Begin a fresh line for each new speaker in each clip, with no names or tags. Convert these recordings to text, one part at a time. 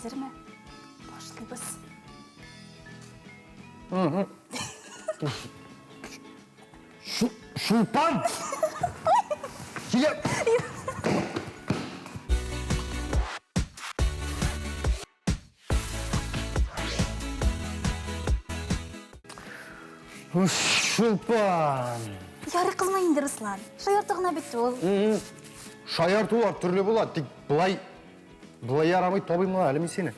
Әзерме? Башлыйбыз.
Чулпан! Килә! Чулпан!
Ярый кызма инде, Руслан. Шаярту гына бит ул.
Шаяртулар төрле була, тик былай былай ярамый табыйм гына әле мин сине.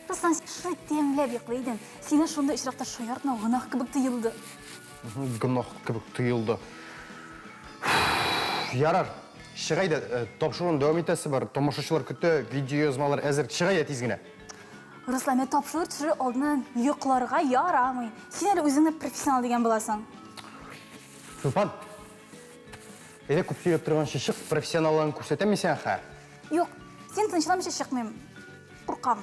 Руслан, шулай тәмләп йоклый идең. Сине шундый очракта шаяртмау гөнаһ кебек тоелды.
Гөнаһ кебек тоелды. Ярар, чык әйдә, э, тапшыруны дәвам итәсе бар. Тамашачылар көтә, видеоязмалар әзер. Чык әйдә тиз генә.
Руслан, ә тапшыру төшерер алдыннан йокларга ярамый. Син әле үзеңне профессионал дигән буласың.
Чулпан, әйдә күп сөйләп торганчы чык, профессионаллыгын күрсәтәм мин сиңа хәзер.
Юк, син тынычланмыйча чыкмыйм. Куркам.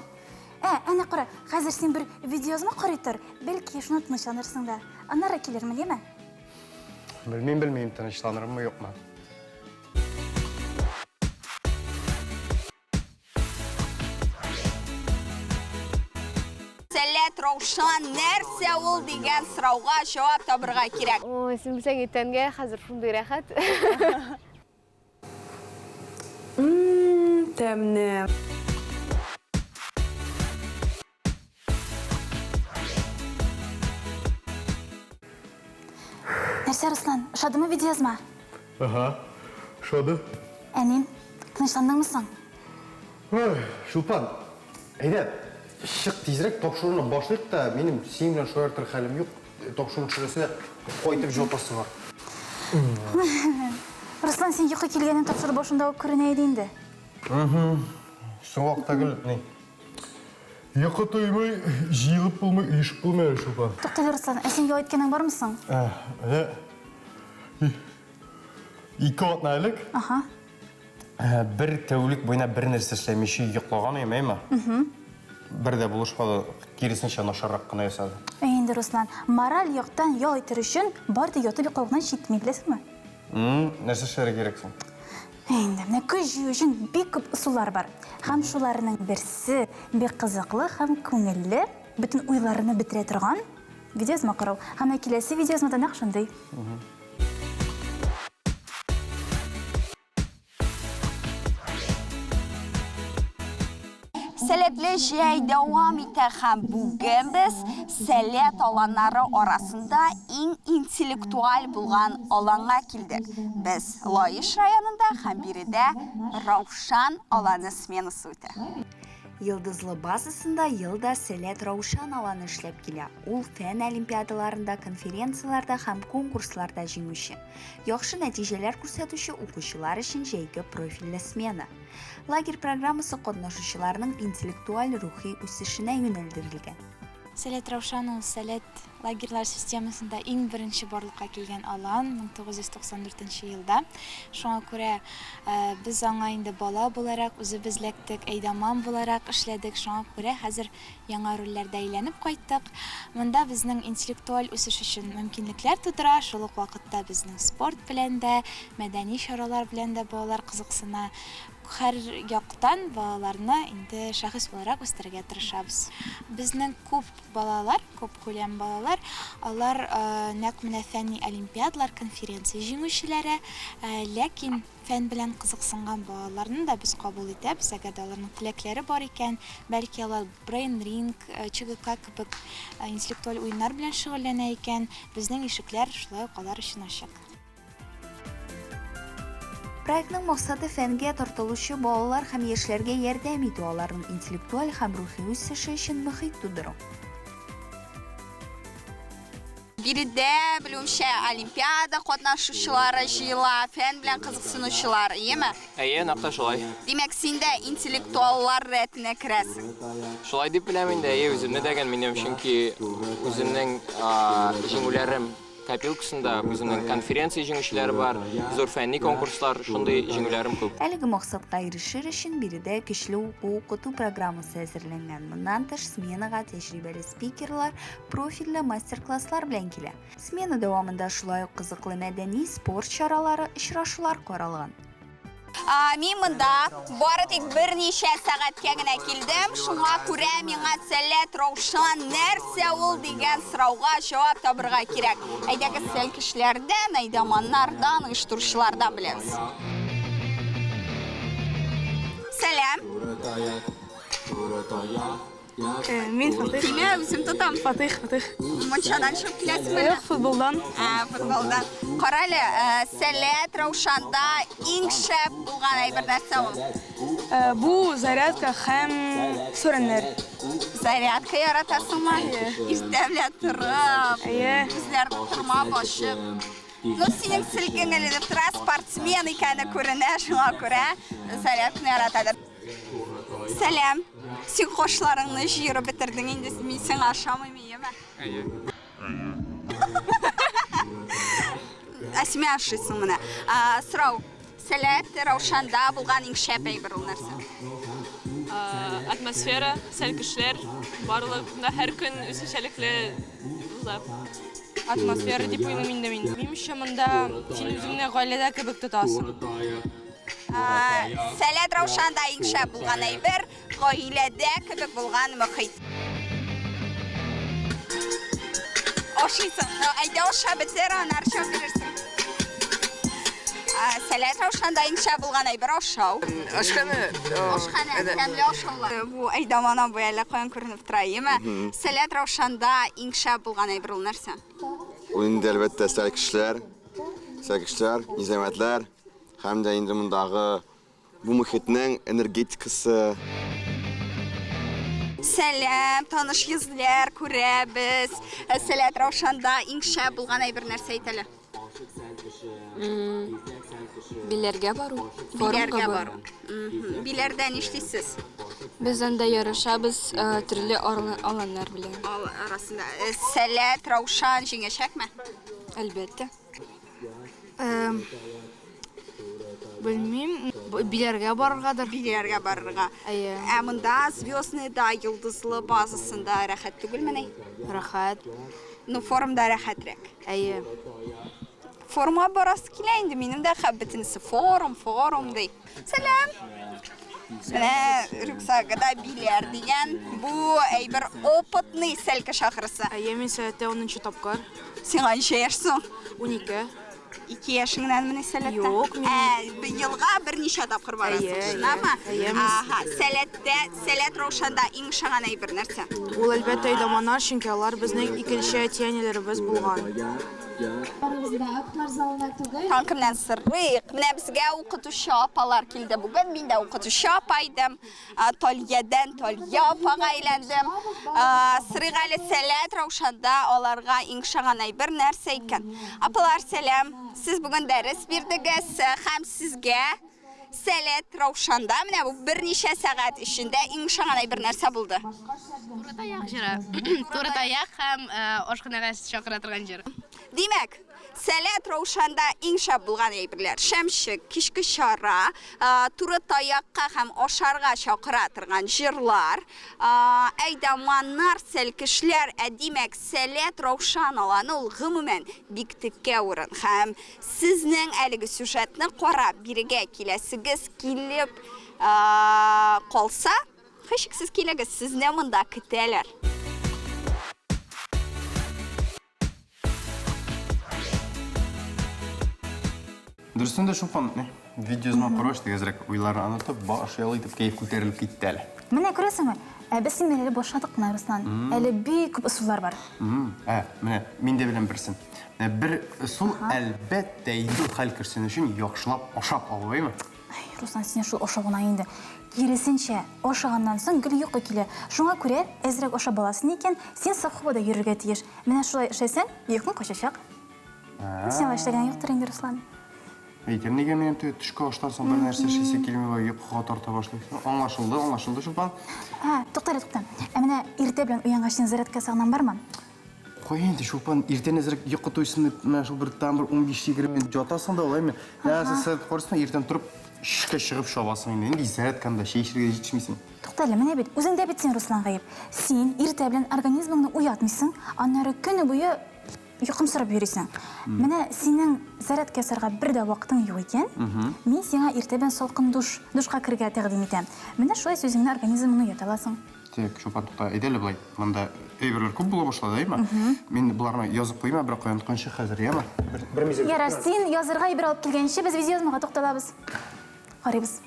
Ә, әнә кара, хәзер син бер видеоязма карый тор, бәлки шуны тынычланырсың да. Аннары килермен, яме?
Белмим, белмим, тынычланырмы, юкмы.
Сәләт, Раушан, нәрсә ул дигән сорауга җавап табырга кирәк.
Ой, син белсәң, иртәнгә хәзер шундый рәхәт.
Ммм, тәмле.
Нәрсә, Руслан, ошадымы видеоязма?
Ага, ошады.
Ә мин? Тынычландыңмы соң?
Ой, Чулпан, әйдә, чык тизрәк тапшыруны башлыйк та, минем синең белән шаяртыр хәлем юк. Тапшыруны төшерәсе дә, кайтып җотасы бар.
Руслан, син йокы килгәнен тапшыру башында ук күренә иде инде.
Соң вакытта гел ни? Йокы туймый, җыелып булмый, оешып булмый әле, Чулпан.
Туктале, Руслан, ә син ял иткәнең бармы соң?
Ә, ике атна элек.
Ага.
Бер тәүлек буена бер нәрсә эшләмичә йоклаган идем, әйме? Бер дә булышмады, киресенчә начаррак кына ясады.
Әй инде, Руслан, мораль яктан ял итер өчен бар да ятып йоклаудан җитми, беләсеңме?
Нәрсә эшләргә кирәк соң?
Әй инде, менә көч җыю өчен бик күп ысуллар бар. Һәм шуларның берсе бик кызыклы һәм күңелле, бөтен уйларны бетерә торган видеоязма карау. Һәм менә киләсе видеоязма да нәкъ шундый.
Сәләтле җәй дәвам итә һәм бүген без сәләт аланнары арасында иң интеллектуаль булган аланга килдек. Без Лаеш районында һәм биредә Раушан аланы сменасы үтә.
Йолдызлы базасында ел да Сәләт Раушан аланы эшләп килә. Ул фән олимпиадаларында, конференцияләрдә һәм конкурсларда җиңүче. Яхшы нәтиҗәләр күрсәтүче укучылар өчен җәйге профильле смена. Лагерь программасы катнашучыларның интеллектуаль-рухи үсешенә юнәлдерелгән.
Сәләт Раушан ул Сәләт лагерьлар системасында иң беренче барлыкка килгән алан, 1994 нче елда. Шуңа күрә без аңа инде бала буларак үзебез эләктек, әйдаман буларак эшләдек. Шуңа күрә хәзер яңа рольләрдә әйләнеп кайттык. Монда безнең интеллектуаль үсеш өчен мөмкинлекләр тудыра, шул ук вакытта безнең спорт белән дә, мәдәни чаралар белән дә балалар кызыксына. Һәр яктан балаларны инде шәхес буларак үстерергә тырышабыз. Безнең күп балалар, күп күләм балалар, алар нәкъ менә фәнни олимпиадалар, конференция җиңүчеләре. Ләкин фән белән кызыксынган балаларны да без кабул итәбез, әгәр дә аларның теләкләре бар икән, бәлки алар брейн-ринг, ЧГК кебек интеллектуаль уеннар белән шөгыльләнә икән, безнең ишекләр шулай ук алар өчен ачык.
Проектның максаты фәнгә тартылучы балалар һәм яшьләргә ярдәм итү, аларның интеллектуаль һәм рухи үсеше өчен мохит тудыру.
Биредә, белүемчә, олимпиада катнашучылары җыела, фән белән кызыксынучылар, иеме?
Әйе, нәкъ тә шулай.
Димәк, син дә интеллектуаллар рәтенә керәсең.
Шулай дип беләм инде, әйе, үземне дә гел минем, чөнки үземнең җиңүләрем Копилкасында үземнең конференция җиңүчеләре бар, зур фәнни конкурслар, шундый җиңүләрем күп.
Әлеге максатка ирешер өчен биредә көчле уку-укыту программасы әзерләнгән. Моннан тыш, сменага тәҗрибәле спикерлар, профильле мастер-класслар белән килә. Смена дәвамында шулай ук кызыклы мәдәни, спорт чаралары, очрашулар каралган.
Мин монда бары тик берничә сәгатькә генә килдем, шуңа күрә миңа Сәләт Раушан нәрсә ул дигән сорауга җавап табырга кирәк. Әйдәгез сәлкешләрдән, әйдаманнардан, оештыручылардан беләбез. Сәлам.
Мин Фатыйх.
Тимә, үзем тотам.
Фатыйх, Фатыйх.
Мунчадан чыгып киләсеңме?
Юк, футболдан.
Ә, футболдан. Кара әле, Сәләт Раушанда иң шәп булган әйбер нәрсә ул?
Бу зарядка һәм сүрәннәр.
Зарядка яратасыңмы? Иртә белән торып, күзләрне тырмап ачып. Ну, синең селкең эленеп тора, спортсмен икәне күренә, шуңа күрә зарядканы яратадыр. Сәлам. Син кошларыңны җыерып бетердең инде, мин сиңа ошамыйм, иеме?
Әйе.
Ә син миңа ошыйсың менә. Сорау. Сәләт Раушанда булган иң шәп әйбер ул нәрсә?
Атмосфера, сәл кешеләр, барлык, монда һәр көн үзенчәлекле уза.
Атмосфера дип уйлыйм инде мин. Минемчә, монда син үзеңне гаиләдә кебек тотасың.
Сәләт Раушанда иң шәп булган әйбер, гаиләдә кебек булган мохит. Ашыйсың. Ну, әйдә аша бетер, аннары чыгып бирерсең. Сәләт Раушанда иң шәп булган әйбер ашау.
Ашханә.
Ашханә, тәмле ашаулар. Бу әйдаман абый әллә каян күренеп тора, әйеме? Сәләт Раушанда иң шәп булган әйбер ул нәрсә?
Ул инде әлбәттә сәлкешләр, сәлкешләр, низамәтләр. Һәм дә инде мондагы бу мохитнең энергетикасы.
Сәлам, таныш йөзләр күрәбез. Сәләт Раушанда иң шәп булган әйбер нәрсә әйт әле?
Биләргә бару.
Биләргә бару. Биләрдә нишлисез?
Без анда ярышабыз төрле аланнар белән.
Ал арасында. Сәләт Раушан җиңәчәкме?
Әлбәттә.
Белмим. Биләргә барыргадыр.
Биләргә барырга.
Әйе.
Ә монда Звездныйда йолдызлы базасында рәхәт түгелмени?
Рәхәт.
Ну, форумда рәхәтрәк.
Әйе.
Форумга барасы килә инде, минем дә хәп бөтенесе форум, форум ди. Сәлам! Менә рюкзагыда биләр дигән. Бу әйбер опытный сәлкеш ахрысы.
Әйе, мин сәләттә унынчы тапкыр.
Сиңа ничә яшь соң?
12.
Ике яшеңнән мени сәләттә?
Юк, мин...
Ә, елга берничә тапкыр барасың,
Әйе,
шунамы?
әйе, мин-
Ага, сәләттә, сәләт Раушанда иң ошаган әйбер нәрсә?
Ул әлбәттә әйдаманнар, чөнки алар безнең икенче әти-әниләребез булган.
Тагын кемнән сорыйк? Менә безгә укытучы апалар килде бүген. Мин дә укытучы апа идем. Тальядән Талья апага әйләндем. Сорыйк әле Сәләт Раушанда аларга иң ошаган әйбер нәрсә икән? Апалар, сәлам. Сез бүген дәрес бирдегез һәм сезгә Сәләт Раушанда менә бу берничә сәгать эчендә иң ошаган әйбер нәрсә булды?
Туры таяк җыры. Туры таяк һәм ашханәгә чакыра торган җыр.
Димәк, Сәләт Раушанда иң шәп булган әйберләр, шәмчек, кичке чара, туры таякка һәм ашарга чакыра торган җырлар, әйдаманнар, сәлкешләр, ә димәк, Сәләт Раушан аланы ул гомумән бик текә урын. Һәм сезнең әлеге сюжетны карап бирегә киләсегез килеп калса, һичшиксез килегез, сезне монда көтәләр.
Дөрестән дә Чулпан, видеозма карагач, тигезрәк уйларны онытып, баш ял итеп, кәеф күтәрелеп китте әле.
Менә күрәсеңме? Ә без синең әле башладык кына, Руслан. Әле бик күп ысуллар бар.
Ә, менә мин дә беләм берсен. Менә бер ысул, әлбәттә, инде хәл керсен өчен яхшылап ашап алу, әйме?
Ай, Руслан, син шул ашау гына инде. Киресенчә, ашаганнан соң гел йокы килә. Шуңа күрә, әзрәк ашап аласың икән, син саф һавада йөрергә тиеш. Менә шулай эшләсәң, йокың качачак. Син алай эшләгәнең юктыр инде, Руслан.
Әйтәм, нигә минем теге төшке аштан соң бер нәрсә эшлисе килми, болай йокыга тарта башлый. Аңлашылды, аңлашылды, Чулпан.
Ә, тукта әле, тукта. Ә менә иртә белән уянгач син зарядка ясаганың бармы?
Кая инде, Чулпан, иртән әзрәк йокы туйсын дип, менә шул бер тагын бер 15-20 минут ятасың да, алаймы? Менә син сәгать карыйсың, иртән торып эшкә чыгып чабасың инде. Нинди зарядканы да, чәй эчәргә дә җитешмисең.
Тукта әле, менә бит, үзеңдә бит син, Руслан, гаеп. Син иртә белән организмыңны уятмыйсың, аннары көне буе. йокымсырап йөрисең. Менә синең зарядка ясарга бер дә вакытың юк икән, мин сиңа иртә белән салкын душ, душка керергә тәкъдим итәм. Менә шулай син үзеңне организмыңны уята аласың.
Так, Чулпан, тукта, әйдә әле болай. Монда әйберләр күп була башлады, әйме? Мин боларны язып куйыйм, ә берәр кая онытканчы хәзер, яме? Бер мизгел.
Ярар, син язырга әйбер алып килгәнче, без видеоязмага тукталабыз. Карыйбыз.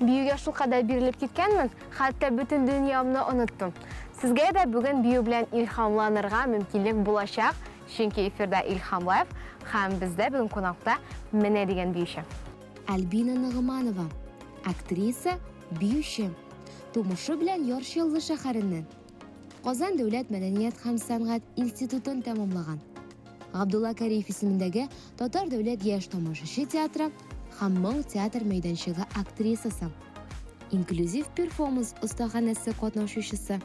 Биюгә шулкадәр бирелеп киткәнмен, хәтта бөтен дөньямны оныттым. Сезгә дә бүген бию белән илһамланырга мөмкинлек булачак, чөнки эфирда Илһам Лайф һәм бездә бүген кунакта менә дигән биюче.
Альбина Нагыманова, актриса, биюче. Тумышы белән Яр Чаллы шәһәреннән. Казан дәүләт мәдәният һәм сәнгать институтын тәмамлаган. Габдулла Кариев исемендәге Татар дәүләт яшь тамашачы театры һәм Моң театр мәйданчыгы актрисасы. Инклюзив перформанс остаханәсе катнашучысы.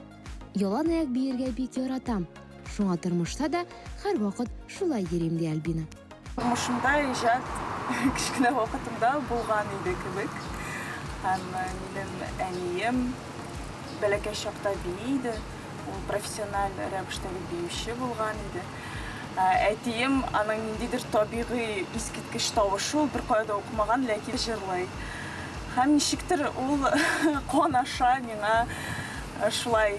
Ялан аяк биергә бик яратам. Шуңа тормышта да һәрвакыт шулай йөрим, ди Альбина.
Тормышымда иҗат кечкенә вакытымда булган иде кебек. Һәм минем әнием бәләкәй чакта бии иде. Ул профессиональ рәвештәге биюче булган иде. Әтием аның ниндидер табигый искиткеч тавышы, ул беркая да укымаган, ләкин җырлый. Һәм ничектер ул кан аша миңа шулай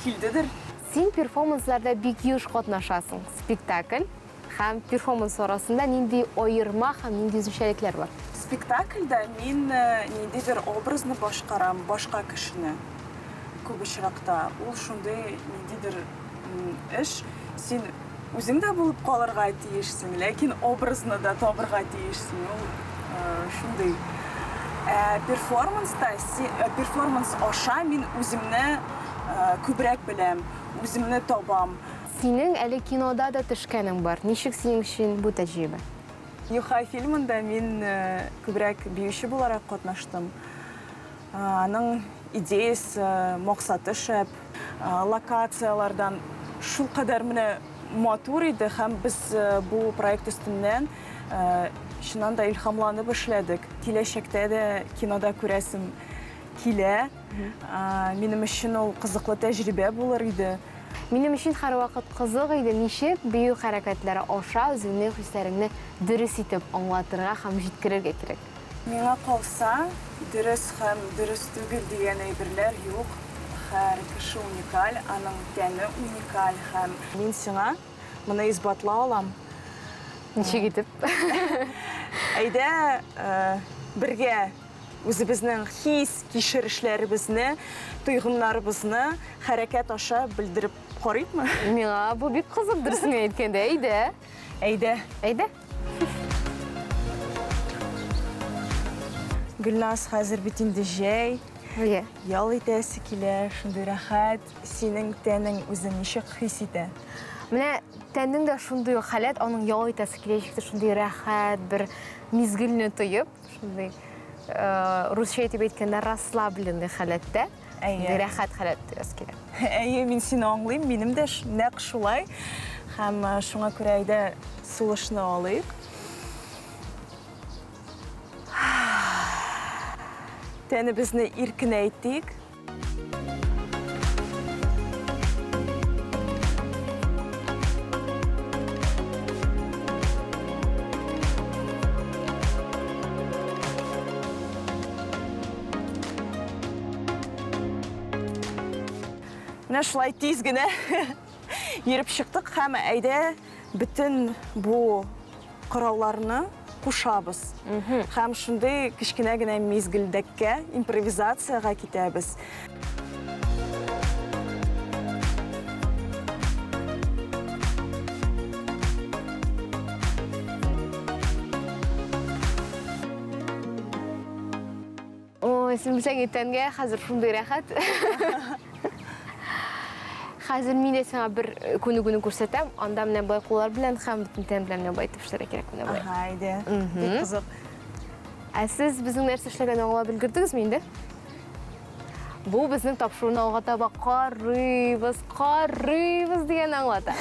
килдедер.
Син перформансларда бик еш катнашасың. Спектакль һәм перформанс арасында нинди аерма һәм нинди үзенчәлекләр бар?
Спектакльдә мин ниндидер образны башкарам, башка кешене. Күп очракта ул шундый ниндидер эш, син үзең дә булып калырга тиешсең, ләкин образны да табырга тиешсең. Ул шундый. Ә перформанста, перформанс аша мин үземне күбрәк беләм, үземне табам.
Синең әле кинода да төшкәнең бар. Ничек синең өчен бу тәҗрибә?
Юха фильмында мин күбрәк биюче буларак катнаштым. Аның идеясе, максаты шәп. Локацияләрдән шулкадәр менә матур иде һәм без бу проект өстеннән чыннан да илһамланып эшләдек. Киләчәктә дә кинода күрәсем килә. Минем өчен ул кызыклы тәҗрибә булыр иде.
Минем өчен һәрвакыт кызык иде, ничек бию хәрәкәтләре аша үзеңнең хисләреңне дөрес итеп аңлатырга һәм җиткерергә кирәк.
Миңа калса, дөрес һәм дөрес түгел дигән әйберләр юк. Һәр кеше уникаль, аның тәне уникаль һәм. Мин сиңа моны исбатлау алам.
Ничек итеп?
Әйдә, бергә үзебезнең хис-кичерешләребезне, тойгымнарыбызны хәрәкәт аша белдереп карыйкмы?
Миңа бу бик кызык, дөресен генә әйткәндә. Әйдә.
Әйдә.
Әйдә.
Гөлназ, хәзер бит инде җәй.
Әйе.
Ял итәсе килә, шундый рәхәт. Синең тәнең үзен ничек хис итә?
Менә тәннең дә шундый ук халәт, аның ял итәсе килә, ничектер шундый рәхәт бер мизгелне тоеп. Шундый русча итеп әйткәндә, расслабленный халәттә. Әйе. Рәхәт халәт диясе килә.
Әйе, мин сине аңлыйм, минем дә нәкъ шулай. Һәм шуңа күрә әйдә сулышны алыйк. Тәнебезне иркенәйтик. Менә шулай тиз генә йөреп чыктык һәм әйдә бөтен бу коралларны кушабыз. Һәм шундый кечкенә генә мизгелдәккә, импровизациягә китәбез.
Ой, син белсәң, иртәнгә хәзер шундый рәхәт. Хәзер мин дә сиңа бер э, күнегүне күрсәтәм. Анда менә болай куллар белән һәм бөтен тән белән менә болай итеп эшләргә кирәк менә болай.
Ага, әйдә. Бик кызык.
Ә сез безнең нәрсә эшләгәнне аңлап өлгердегезме инде? Бу безнең тапшыруны алга таба карыйбыз, карыйбыз дигәнне аңлата.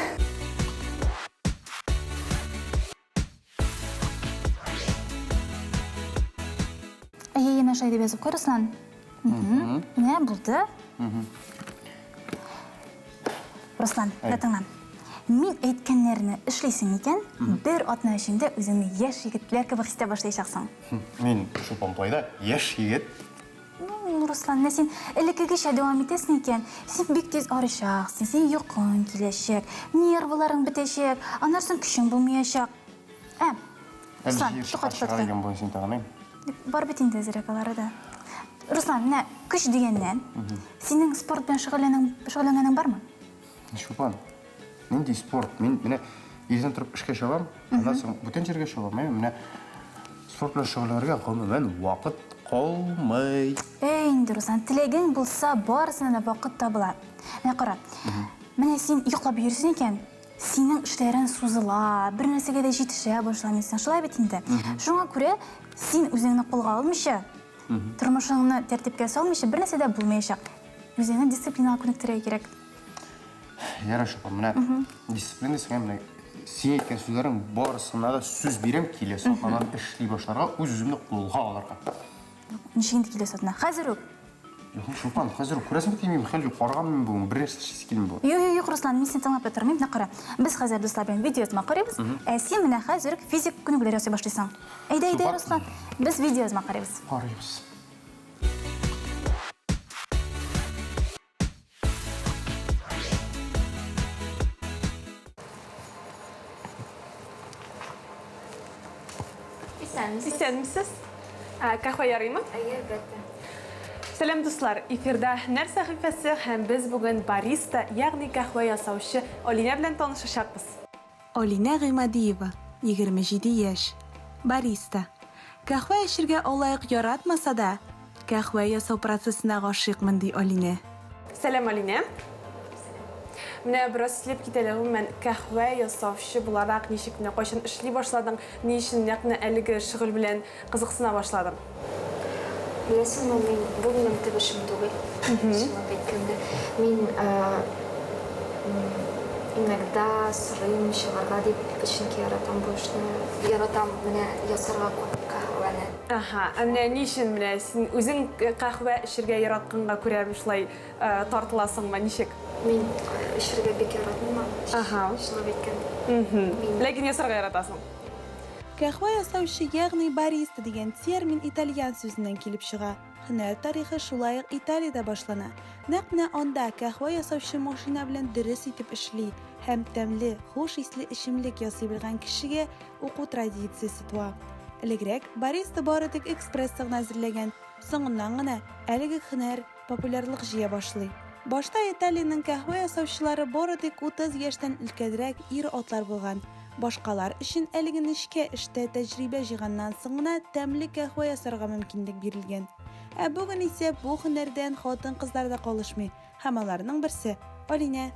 Әйе, менә шулай дип язып куй, Руслан. Менә булды. Руслан, менә тыңла. Мин әйткәннәрне эшлисең икән, бер атна эчендә үзеңне яшь егетләр кебек хис итә башлаячаксың.
Мин Чулпан Плайда яшь егет.
Ну, Руслан, менә син элеккегечә дәвам итәсең икән, син бик тиз арычаксың, синең йокың киләчәк, нервыларың бетәчәк, аннан соң көчең булмаячак. Ә, Руслан, тукта, тукта, тукта.
Дигән буын син тагын, әй.
Бар бит инде әзерәк алары да. Руслан, менә көч дигәннән, синең спорт белән шөгыльләнең, шөгыльләнгәнең бармы?
Чулпан, нинди спорт? Мин менә иртән торып эшкә чабам, аннан соң бүтән җиргә чабам. Әй, менә спорт белән шөгыльләнергә гомумән вакыт калмый.
Әй инде, Руслан, теләгең булса, барысына да вакыт табыла. Менә кара, менә син йоклап йөрисең икән, Синең эшләрең сузыла, бер нәрсәгә дә җитешә башламыйсың. Шулай бит инде. Шуңа күрә син үзеңне кулга алмыйча, тормышыңны тәртипкә салмыйча бер нәрсә дә булмаячак. Үзеңне дисциплинага күнектерергә кирәк.
Ярар, Шулпан, менә дисциплина дисең, менә син әйткән сүзләрең барысына да сүз бирәм, киләсе атнадан эшли башларга, үз-үземне кулга алырга.
Ничек инде киләсе атна? Хәзер үк.
Юк, Чулпан, хәзер үк күрәсең бит, минем хәл юк, арыган мин бүген, бер нәрсә эшлисе килми бүген.
Юк, юк, юк, Руслан, мин сине тыңлап та тормыйм. Менә кара, без хәзер дуслар белән видеоязма карыйбыз, ә син менә хәзер үк физик күнегүләр ясый башлыйсың. Әйдә, әйдә, Руслан, без видеоязма карыйбыз.
Карыйбыз.
Исәнмесез.
Исәнмесез. Ә, Каһвә ярыймы?
Әйе, әлбәттә.
Сәлам, дуслар! Эфирда Һөнәр сәхифәсе һәм без бүген бариста, ягъни каһвә ясаучы Алинә белән танышачакбыз.
Алинә Гыймадиева, 27 яшь, бариста. Каһвә эчергә алай ук яратмаса да, каһвә ясау процессына гашыйкмын, ди Алинә.
Сәлам, Алинә. Менә бераз сөйләп кит әле, гомумән, каһвә ясаучы буларак ничек, менә кайчан эшли башладың, ни өчен нәкъ менә әлеге шөгыль белән кызыксына башладың?
Беләсеңме, мин, бу минем төп эшем түгел, чынлап әйткәндә. Мин иногда сорыйм чыгарга дип, чөнки яратам бу эшне. Яратам менә ясарга каһвәне.
Әһә, ә менә ни өчен менә син үзең каһвә эчергә яратканга күрә шулай тартыласыңмы, ничек?
Мин эчергә бик яратмыйм аны, чынлап әйткәндә.
Ләкин ясарга яратасың.
Каһвә ясаучы, ягъни бариста дигән термин итальян сүзеннән килеп чыга. Һөнәр тарихы шулай ук Италиядә башлана. Нәкъ менә анда каһвә ясаучы машина белән дөрес итеп эшли һәм тәмле, хуш исле эчемлек ясый белгән кешегә уку традициясе туа. Элегрәк бариста бары тик экспрессо гына әзерләгән, соңыннан гына әлеге һөнәр популярлык җыя башлый. Башта Италиянең каһвә ясаучылары бары тик 30 яшьтән өлкәнрәк ир-атлар булган. Башкалар өчен әлеге нечкә эштә тәҗрибә җыйганнан соң гына тәмле каһвә ясарга мөмкинлек бирелгән. Ә бүген исә бу һөнәрдән хатын-кызлар да калышмый һәм аларның берсе, Алинә.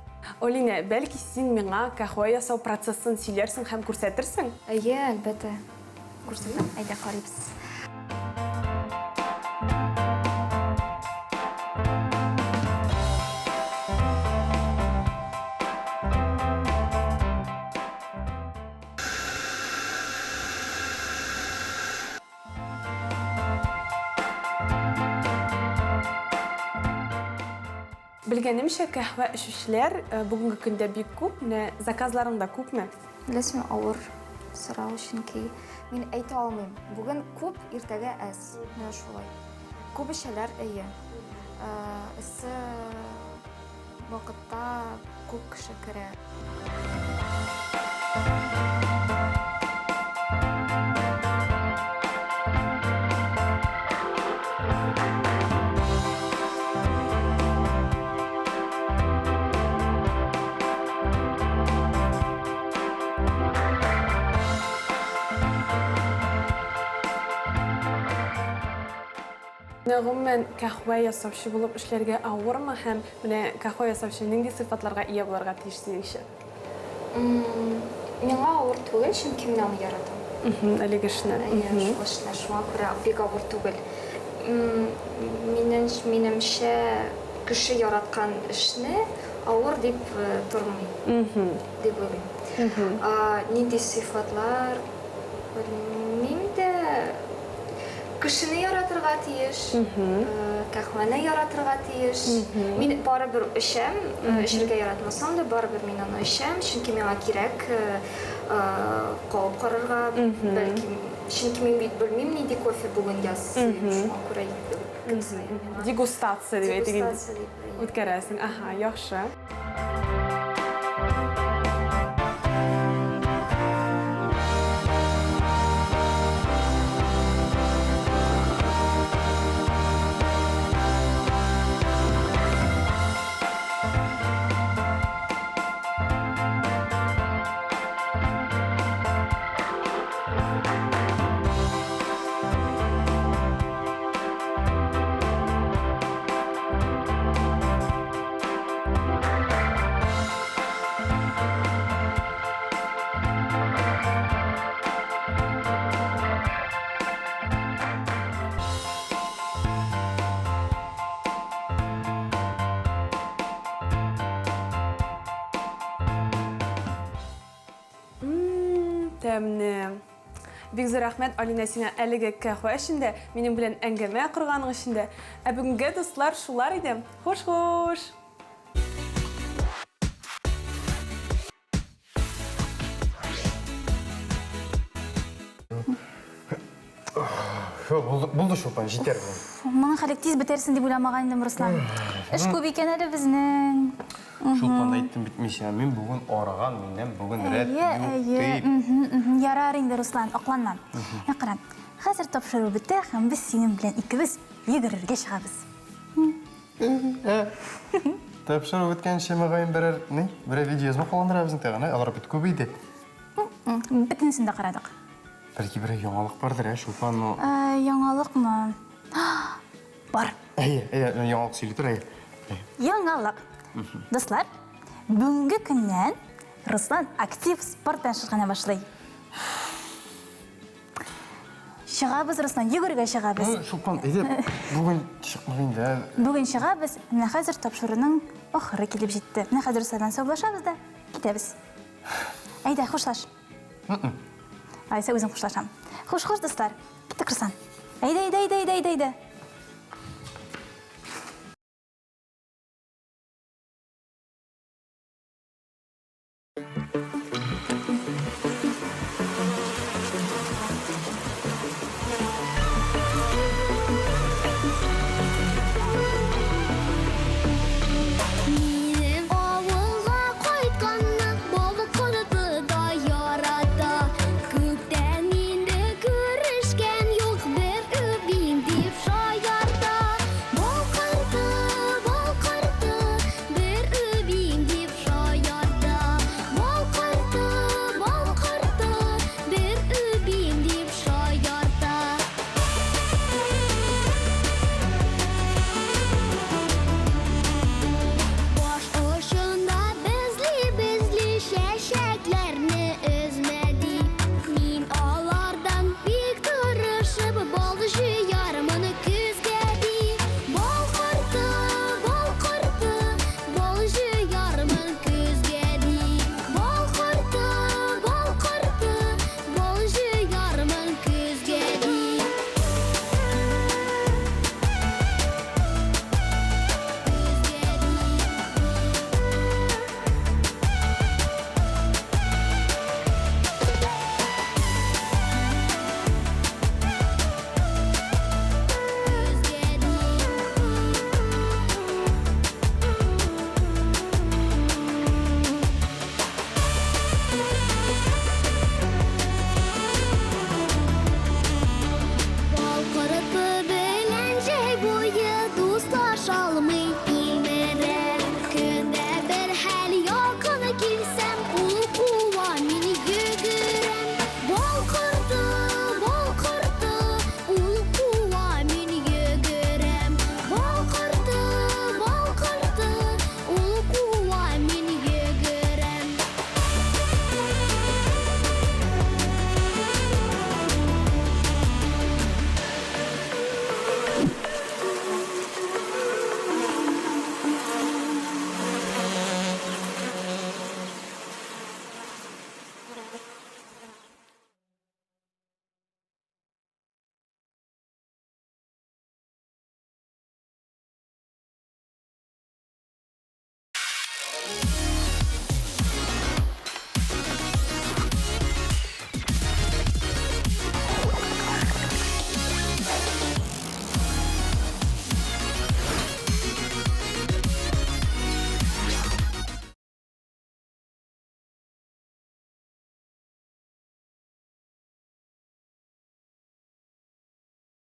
Алинә, бәлки син миңа каһвә ясау процессын сөйләрсең һәм күрсәтерсең?
Әйе, әлбәттә. Күрсәтәм, әйдә карыйбыз.
Белгәнемчә, каһвә эчүчеләр э, бүгенге көндә бик күп. Менә заказларың да күпме?
Беләсеңме, авыр сорау, чөнки мин әйтә алмыйм. Бүген күп, иртәгә әз. Менә шулай. Күп эчәләр, әйе. Э, эссе вакытта күп кеше керә.
Менә гомумән каһвә ясаучы булып эшләргә авырмы һәм менә каһвә ясаучы нинди сыйфатларга ия булырга тиеш синеңчә?
Миңа авыр түгел, чөнки мин аны яратам.
Әлеге эшне.
Әйе, шул эшне. Шуңа күрә бик авыр түгел.
Минем, минемчә, кеше яраткан эшне авыр дип тормый, дип уйлыйм. Нинди сыйфатлар, белмим дә. Кешене яратырга тиеш, кәһвәне яратырга тиеш. Мин барыбер эчәм, эчәргә яратмасам да, барыбер мин аны эчәм, чөнки миңа кирәк кабып карарга, бәлки, чөнки мин бит белмим, нинди кофе бүген ясыйм, шуңа күрә көн саен миңа.
Дегустация дип әйтик инде.
Дегустация дип, әйе.
Үткәрәсең, аһа, яхшы. Тәмле. Бик зур рәхмәт, Алинә, сиңа әлеге кәһвә өчен дә, минем белән әңгәмә корганың өчен дә. Ә бүгенге дуслар шулар иде. Хуш-хуш!
Булды, булды Чулпан, җитәр бу.
Моның хәле тиз бетерсен дип уйламаган идем, Руслан. Эш күп икән әле безнең.
Чулпан әйттем бит мин сиңа, мин бүген арыган, миннән бүген рәт юк дип.
Ярар инде, Руслан, акланма. Ә кара, хәзер тапшыру бетә һәм без синең белән икебез йөгерергә чыгабыз.
Тапшыру беткәнче, мөгаен, берәр, ни, берәр видеоязма калдырабыз инде, алар бит күп иде.
Бөтенесен дә карадык.
Бәлки берәр яңалык бардыр, ә, Чулпан, ну.
Яңалыкмы? Бар.
Әйе, әйе, яңалык сөйли тор, әйе.
Яңалык. Дуслар, бүгенге көннән Руслан актив спорт белән шөгыльләнә башлый. Чыгабыз, Руслан, йөгерергә чыгабыз.
Ну, Чулпан, әйдә, бүген чыкмыйк инде, ә.
Бүген чыгабыз, менә хәзер тапшыруның ахыры килеп җитте. Менә хәзер Руслан белән саубуллашабыз да китәбез. Әйдә, хушлаш. Алайса үзем хушлашам. Хуш, хуш, дуслар. Киттек, Руслан. Әйдә, әйдә, әйдә, әйдә, әйдә.